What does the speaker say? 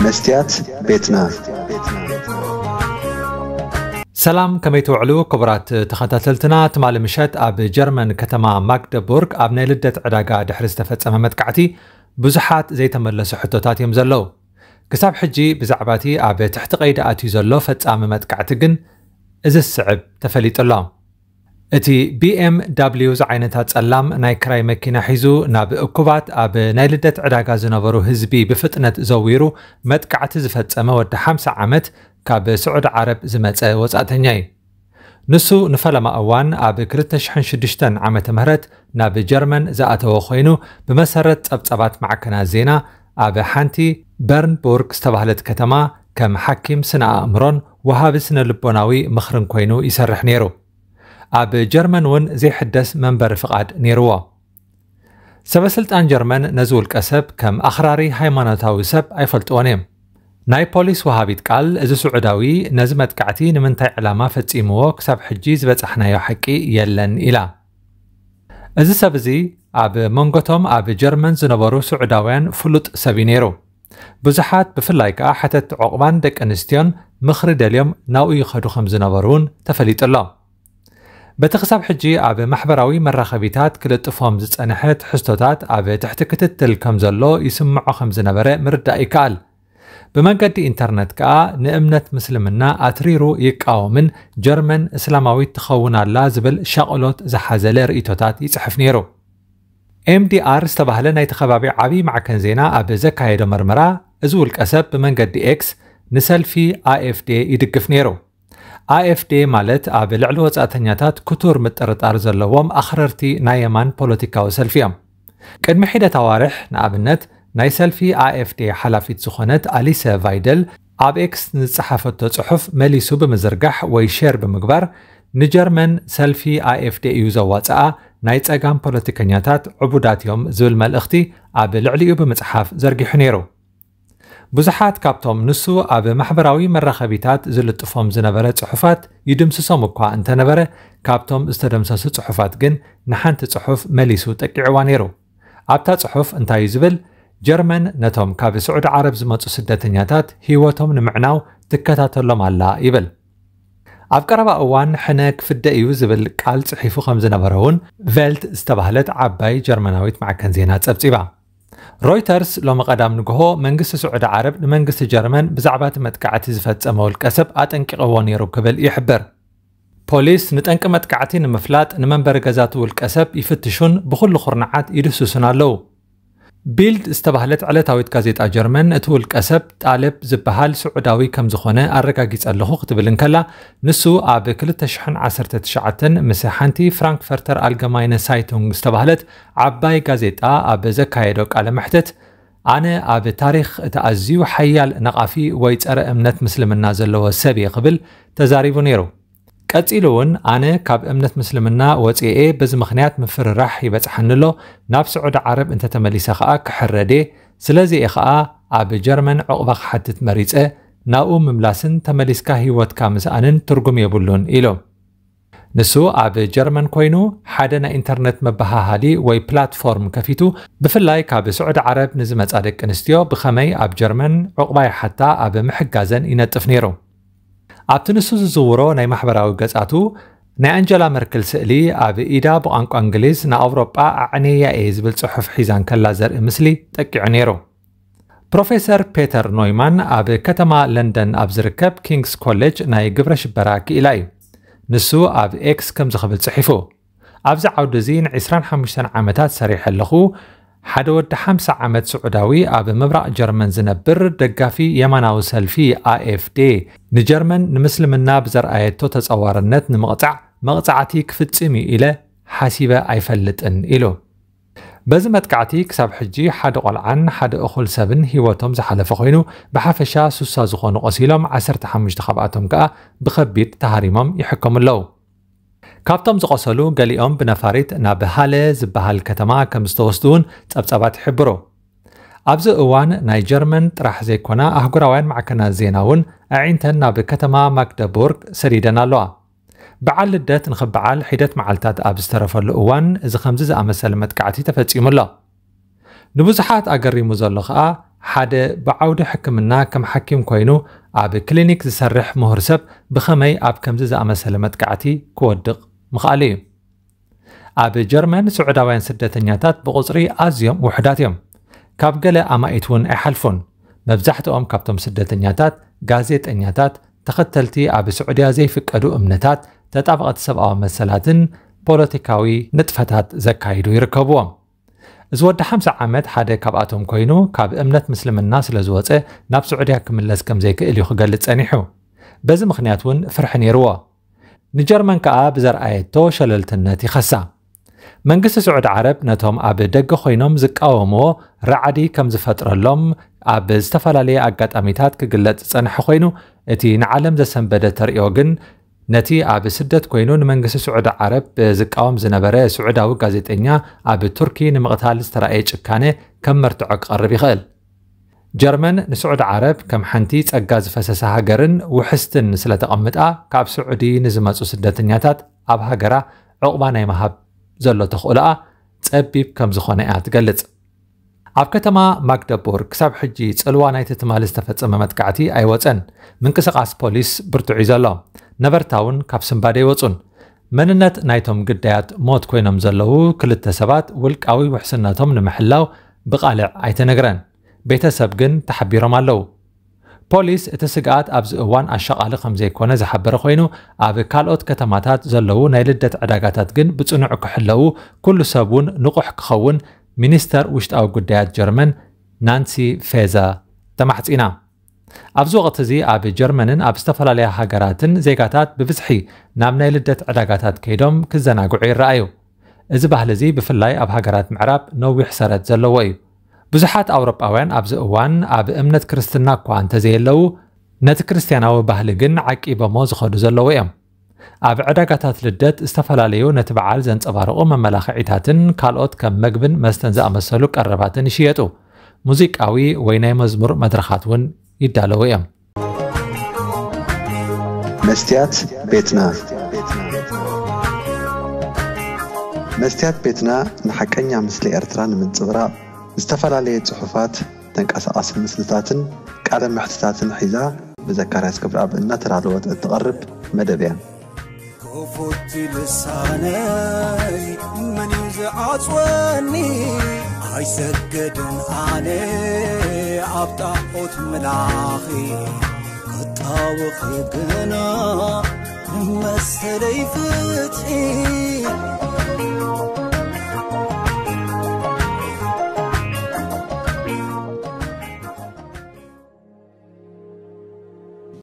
መስትያት ቤትና። ሰላም፣ ከመይ ትውዕሉ ክቡራት ተኸታተልትና? ትማሊ ምሸት ኣብ ጀርመን ከተማ ማግደቡርግ ኣብ ናይ ልደት ዕዳጋ ድሕሪ ዝተፈጸመ መጥቃዕቲ ብዙሓት ዘይተመለሱ ሕቶታት እዮም ዘለዉ። ክሳብ ሕጂ ብዛዕባ እቲ ኣብ ትሕቲ ቀይዲ ኣትዩ ዘሎ ፈጻሚ መጥቃዕቲ ግን እዚ ዝስዕብ ተፈሊጡ ኣሎ። እቲ ቢ ኤም ዳብሊው ዝዓይነታ ጸላም ናይ ክራይ መኪና ሒዙ ናብ እኩባት ኣብ ናይ ልደት ዕዳጋ ዝነበሩ ህዝቢ ብፍጥነት ዘዊሩ መጥቃዕቲ ዝፈጸመ ወዲ ሓምሳ ዓመት ካብ ስዑዲ ዓረብ ዝመጸ ወጻእተኛ እዩ። ንሱ ንፈለማ እዋን ኣብ ክልተ ሽሕን ሽዱሽተን ዓመተ ምህረት ናብ ጀርመን ዝኣተወ ኮይኑ፣ ብመሰረት ጸብጻባት ማዕከናት ዜና ኣብ ሓንቲ በርንቡርግ ዝተባህለት ከተማ ከም ሓኪም ስነ ኣእምሮን ወሃቢ ስነ ልቦናዊ ምኽርን ኮይኑ ይሰርሕ ነይሩ። ኣብ ጀርመን እውን ዘይሕደስ መንበሪ ፍቓድ ነይርዎ። ሰበስልጣን ጀርመን ነዚ ውልቀ ሰብ ከም ኣኽራሪ ሃይማኖታዊ ሰብ ኣይፈልጥዎን እዮም። ናይ ፖሊስ ወሃቢት ቃል፣ እዚ ስዑዳዊ ነዚ መጥቃዕቲ ንምንታይ ዕላማ ፈጺምዎ ክሳብ ሕጂ ዝበጻሕናዮ ሓቂ የለን ኢላ። እዚ ሰብ እዚ ኣብ መንጎቶም ኣብ ጀርመን ዝነበሩ ስዑዳውያን ፍሉጥ ሰብ እዩ ነይሩ። ብዙሓት ብፍላይ ከኣ ሓተቲ ዑቕባን ደቂ ኣንስትዮን ምኽሪ ደልዮም ናብኡ ይኸዱ ከም ዝነበሩ እውን ተፈሊጡ ኣሎ። በቲ ክሳብ ሕጂ ኣብ ማሕበራዊ መራኸቢታት ክልጥፎም ዝጸንሐ ትሕዝቶታት ኣብ ትሕቲ ክትትል ከም ዘሎ ይስምዖ ከም ዝነበረ ምርዳእ ይከኣል። ብመንገዲ ኢንተርነት ከኣ ንእምነት ምስልምና ኣትሪሩ ይቃወምን ጀርመን እስላማዊት ትኸውን ኣላ ዝብል ሻቕሎት ዝሓዘለ ርእይቶታት ይጽሕፍ ነይሩ። ኤም ዲ ኣር ዝተባህለ ናይቲ ከባቢ ዓብዪ ማዕከን ዜና ኣብ ዘካየዶ መርመራ፣ እዚ ውልቀ ሰብ ብመንገዲ ኤክስ ንሰልፊ ኣኤፍዴ ይድግፍ ነይሩ። ኣኤፍዴ ማለት ኣብ ልዕሊ ወጻእተኛታት ክቱር ምጥርጣር ዘለዎም ኣኽረርቲ ናይ የማን ፖለቲካዊ ሰልፊ እዮም። ቅድሚ ሒደት ኣዋርሕ ንኣብነት ናይ ሰልፊ ኣኤፍዴ ሓላፊት ዝኾነት ኣሊሰ ቫይደል ኣብ ኤክስ ንዝጸሓፈቶ ጽሑፍ መሊሱ ብምዝርጋሕ ወይ ሼር ብምግባር፣ ንጀርመን ሰልፊ ኣኤፍዴ እዩ ዘዋጽኣ፣ ናይ ጸጋም ፖለቲከኛታት ዕቡዳት እዮም ዝብል መልእኽቲ ኣብ ልዕሊኡ ብምጽሓፍ ዘርጊሑ ነይሩ። ብዙሓት ካብቶም ንሱ ኣብ ማሕበራዊ መራኸቢታት ዝልጥፎም ዝነበረ ጽሑፋት ይድምስሶም እኳ እንተነበረ፣ ካብቶም ዝተደምሰሱ ጽሑፋት ግን ንሓንቲ ጽሑፍ መሊሱ ጠቂዕዋ ነይሩ። ኣብታ ጽሑፍ እንታይ እዩ ዝብል? ጀርመን ነቶም ካብ ስዑዲ ዓረብ ዝመጹ ስደተኛታት ህይወቶም ንምዕናው ትከታተሎም ኣላ ይብል። ኣብ ቀረባ እዋን ሕነ ክፍደ እዩ ዝብል ቃል ጽሒፉ ከም ዝነበረ እውን ቬልት ዝተባህለት ዓባይ ጀርመናዊት ማዕከን ዜና ጸብጺባ። ሮይተርስ ሎሚ ቀዳም ንግሆ መንግስቲ ስዑዲ ዓረብ ንመንግስቲ ጀርመን ብዛዕባ እቲ መጥቃዕቲ ዝፈጸመ ውልቀ ሰብ ኣጠንቂቕዎ ነይሩ ክብል ይሕብር። ፖሊስ ንጠንቂ መጥቃዕቲ ንምፍላጥ ንመንበሪ ገዛቲ ውልቀ ሰብ ይፍትሹን ብኹሉ ኩርናዓት ይድህስሱን ኣለዉ። ቢልድ ዝተባህለት ዕለታዊት ጋዜጣ ጀርመን እቲ ውልቀ ሰብ ጣልብ ዝበሃል ስዑዳዊ ከም ዝኾነ ኣረጋጊጸ ኣለኹ ክትብል እንከላ፣ ንሱ ኣብ ክልተ ሽሕን ዓሰርተ ትሽዓተን ምስ ሓንቲ ፍራንክፈርተር ኣልገማይነ ሳይቱንግ ዝተባህለት ዓባይ ጋዜጣ ኣብ ዘካየዶ ቃለ መሕትት፣ ኣነ ኣብ ታሪኽ እቲ ኣዝዩ ሓያል ነቓፊ ወይ ጸረ እምነት ምስልምና ዘለዎ ሰብ እየ ክብል ተዛሪቡ ነይሩ። ቀጺሉ እውን፣ ኣነ ካብ እምነት ምስልምና ወጺኤ፣ በዚ ምኽንያት ምፍርራሕ ይበጽሓኒ ኣሎ፣ ናብ ስዑዲ ዓረብ እንተተመሊሰ ከኣ ክሕረድ እየ፣ ስለዚ እየ ከኣ ኣብ ጀርመን ዑቕባ ክሓትት መሪጸ፣ ናብኡ ምምላስን ተመሊስካ ህይወትካ ምስኣንን ትርጉም የብሉን ኢሉ። ንሱ ኣብ ጀርመን ኮይኑ ሓደ ናይ ኢንተርነት መበሃሃሊ ወይ ፕላትፎርም ከፊቱ፣ ብፍላይ ካብ ስዑዲ ዓረብ ንዝመጻ ደቂ ኣንስትዮ ብኸመይ ኣብ ጀርመን ዑቕባ ይሓታ ኣብ ምሕጋዘን ይነጥፍ ነይሩ። ኣብቲ ንሱ ዝዝውሮ ናይ ማሕበራዊ ገጻቱ፣ ናይ ኣንጀላ መርክል ስእሊ ኣብ ኢዳ ብቋንቋ እንግሊዝ ንኣውሮጳ ኣዕነያ እየ ዝብል ጽሑፍ ሒዛ እንከላ ዘርኢ ምስሊ ጠቂዑ ነይሩ። ፕሮፌሰር ፔተር ኖይማን ኣብ ከተማ ለንደን ኣብ ዝርከብ ኪንግስ ኮሌጅ ናይ ግብረ ሽበራ ክኢላ እዩ። ንሱ ኣብ ኤክስ ከምዚ ክብል ጽሒፉ፣ ኣብዚ ዓውዲ እዚ ን ዕስራን ሓሙሽተን ዓመታት ሰሪሐ ኣለኹ። ሓደ ወዲ ሓምሳ ዓመት ስዑዳዊ ኣብ ምብራቕ ጀርመን ዝነብር ደጋፊ የማናዊ ሰልፊ ኣኤፍዴ ንጀርመን ንምስልምና ብዘርኣየቶ ተጸዋርነት ንምቕጻዕ መቕጻዕቲ ክፍጽም እዩ ኢለ ሓሲበ ኣይፈልጥን ኢሉ። በዚ መጥቃዕቲ ክሳብ ሕጂ ሓደ ቆልዓን ሓደ እኹል ሰብን ህይወቶም ዝሓለፈ ኮይኑ፣ ብሓፈሻ ሱሳ ዝኾኑ ቆሲሎም፣ ዓሰርተ ሓሙሽተ ካብኣቶም ከኣ ብኸቢድ ተሃሪሞም ይሕከሙ ኣለዉ። ካብቶም ዝቆሰሉ ገሊኦም ብነፋሪት ናብ ሃለ ዝበሃል ከተማ ከም ዝተወስዱ እውን ጸብጻባት ይሕብሩ። ኣብዚ እዋን ናይ ጀርመን ጥራሕ ዘይኮና ኣህጉራውያን ማዕከናት ዜና እውን ኣዒንተን ናብ ከተማ ማግደቡርግ ሰዲደን ኣለዋ። በዓል ልደት ንኽበዓል ሒደት መዓልታት ኣብ ዝተረፈሉ እዋን እዚ ከምዚ ዝኣመሰለ መጥቃዕቲ ተፈጺሙ ኣሎ። ንብዙሓት ኣገሪሙ ዘሎ ኸኣ ሓደ ብዓውዲ ሕክምና ከም ሓኪም ኮይኑ ኣብ ክሊኒክ ዝሰርሕ ምሁር ሰብ ብኸመይ ኣብ ከምዚ ዝኣመሰለ መጥቃዕቲ ክወድቕ ምኽኣሉ እዩ? ኣብ ጀርመን ስዑዳውያን ስደተኛታት ብቑጽሪ ኣዝዮም ውሑዳት እዮም። ካብ ገለ ኣማኢት እውን ኣይሓልፉን። መብዛሕትኦም ካብቶም ስደተኛታት፣ ጋዜጠኛታት፣ ተኸተልቲ ኣብ ስዑድያ ዘይፍቀዱ እምነታት፣ ተጣበቕቲ ሰብኣዊ መሰላትን ፖለቲካዊ ንጥፈታት ዘካይዱ ይርከብዎም። እዚ ወዲ ሓምሳ ዓመት ሓደ ካብኣቶም ኮይኑ፣ ካብ እምነት ምስልምና ስለ ዝወጸ ናብ ስዑድያ ክምለስ ከም ዘይክእል እዩ ክገልጽ ጸኒሑ። በዚ ምኽንያት እውን ፍርሒ ነይርዎ። ንጀርመን ከኣ ብዘርኣየቶ ሸለልትነት ይኸሳ። መንግስቲ ስዑዲ ዓረብ ነቶም ኣብ ደገ ኮይኖም ዝቃወምዎ ራዕዲ ከም ዝፈጥረሎም ኣብ ዝተፈላለየ ኣጋጣሚታት ክግለጽ ዝጸንሐ ኮይኑ፣ እቲ ንዓለም ዘሰንበደ ተርእዮ ግን ነቲ ኣብ ስደት ኮይኑ ንመንግስቲ ስዑዲ ዓረብ ዝቃወም ዝነበረ ስዑዳዊ ጋዜጠኛ ኣብ ቱርኪ ንምቕታል ዝተራእየ ጭካነ ከም መርትዖ ክቐርብ ይኽእል። ጀርመን ንስዑዲ ዓረብ ከም ሓንቲ ጸጋ ዝፈሰሰ ሃገርን ውሕስትን ስለ ተቐምጣ፣ ካብ ስዑዲ ንዝመጹ ስደተኛታት ኣብ ሃገራ ዕቑባ ናይ ምሃብ ዘሎ ተኽእሎኣ ጸቢብ ከም ዝኾነ እያ ትገልጽ። ኣብ ከተማ ማግደቡርግ ክሳብ ሕጂ ጽልዋ ናይቲ ትማሊ ዝተፈጸመ መጥቃዕቲ ኣይወጸን። ምንቅስቓስ ፖሊስ ብርቱዕ እዩ ዘሎ። ነበርታ እውን ካብ ስንባደ ኣይወጹን። መንነት ናይቶም ግዳያት ሞት ኮይኖም ዘለዉ ክልተ ሰባት ውልቃዊ ውሕስነቶም ንምሕላው ብቓልዕ ኣይተነግረን። ቤተሰብ ግን ተሓቢሮም ኣለዉ። ፖሊስ እቲ ስግኣት ኣብዚ እዋን ኣሻቓሊ ከም ዘይኮነ ዝሓበረ ኮይኑ፣ ኣብ ካልኦት ከተማታት ዘለዉ ናይ ልደት ዕዳጋታት ግን ብጽኑዕ ክሕለዉ፣ ኩሉ ሰብ እውን ንቑሕ ክኸውን ሚኒስተር ውሽጣዊ ጉዳያት ጀርመን ናንሲ ፌዘር ተማሕጺና። ኣብዚ ወቕቲ እዚ ኣብ ጀርመንን ኣብ ዝተፈላለያ ሃገራትን ዜጋታት ብብዝሒ ናብ ናይ ልደት ዕዳጋታት ከይዶም ክዘናግዑ ይረኣዩ። እዚ ባህሊ እዚ ብፍላይ ኣብ ሃገራት ምዕራብ ነዊሕ ሰረት ዘለዎ እዩ። ብዙሓት ኣውሮጳውያን ኣብዚ እዋን ኣብ እምነት ክርስትና እኳ እንተዘየለዉ፣ ነቲ ክርስትያናዊ ባህሊ ግን ዓቂቦሞ ዝኸዱ ዘለዉ እዮም። ኣብ ዕዳጋታት ልደት ዝተፈላለዩ ነቲ በዓል ዘንጸባርቑ መመላኽዒታትን ካልኦት ከም መግብን መስተን ዝኣመሰሉ ቀረባትን ይሽየጡ። ሙዚቃዊ ወይ ናይ መዝሙር መድረኻት እውን ይዳለዉ እዮም። መስትያት ቤትና። መስትያት ቤትና ንሓቀኛ ምስሊ ኤርትራ ንምንጽብራቕ ዝተፈላለየ ጽሑፋት፣ ተንቀሳቓሲ ምስልታትን ቃለ መሕትታትን ሒዛ ብዘካርያስ ክብረኣብ እናተዳለወት እትቐርብ መደብ እያ። ክፉት ልሳነይ መን እዩ ዝዓጽወኒ? ኣይሰግድን ኣነ ኣብ ጣዖት ምላኺ ክጣወኺ ግና መሰለይ ፍትሒ